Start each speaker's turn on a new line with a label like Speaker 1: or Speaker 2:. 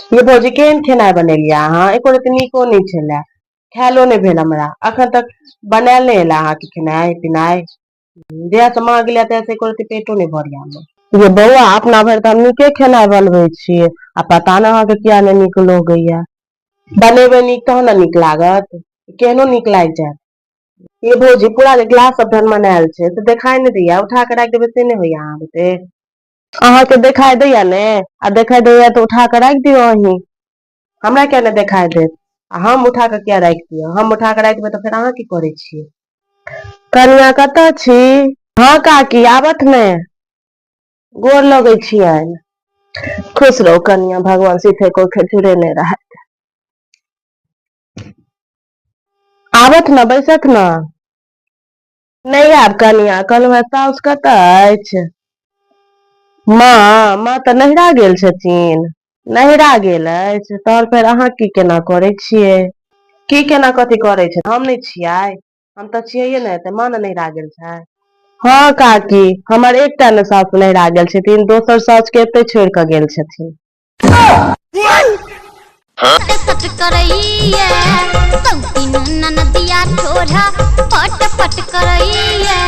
Speaker 1: ये भौजी, केहन खेनाइ बनेलियै अहाँ? एको रति नीको नहि छलै, खायलो नहि भेल हमरा। अखन तक बनायल नहि एला अहाँके खेनाइ पिनाइ। जहिया से माँ गेलै तहिया से एको रति पेटो नहि भरलै हमर। ये बौआ, अपना भरि तऽ हम नीके खेनाइ बनबै छियै आ पता नहि अहाँके किया नहि नीक लगैया। बनेबै नीक तहन ने नीक लागत, केहनो नीक लागि जायत? ये भौजी, पूरा जे गिलास सब ढनमनायल छै से देखाई नहि दैया, उठा के राखि देबै से नहि होइया अहाँ बुते? अहाँके देखाई दैया ने? आ देखाई दैया तऽ उठा के राखि दियौ अहीं। हमरा किया नहि देखाई देत आ हम उठा के किया राखि दियौ? हम उठा के राखि देबै तऽ फेर अहाँ की करै छियै? कनिया, कतऽ छी? हँ काकी, आबत ने। गोर लगै छियनि। खुश रहू कनिया, भगवान सीथे कोखे जुड़ेने रहत। आबत ने, बैसत ने। नहि आब कनिया, कहलहुँ हेँ साउस कतऽ अछि? माँ? माँ तऽ नैहरा गेल छथिन। नैहरा गेल अछि? तहन फेर अहाँ की केना करै छियै? की केना कथी करै छै? हम नहि छियै? हम तऽ छियै ने। तऽ माँ ने नैहरा गेल छै? हँ काकी, हमर एकटा ने सासु नैहरा गेल छथिन, दोसर सासु के एतै छोड़ि कऽ गेल छथिन।
Speaker 2: सट करैया सौतीन ननदिया ठोरा पट पट करैया।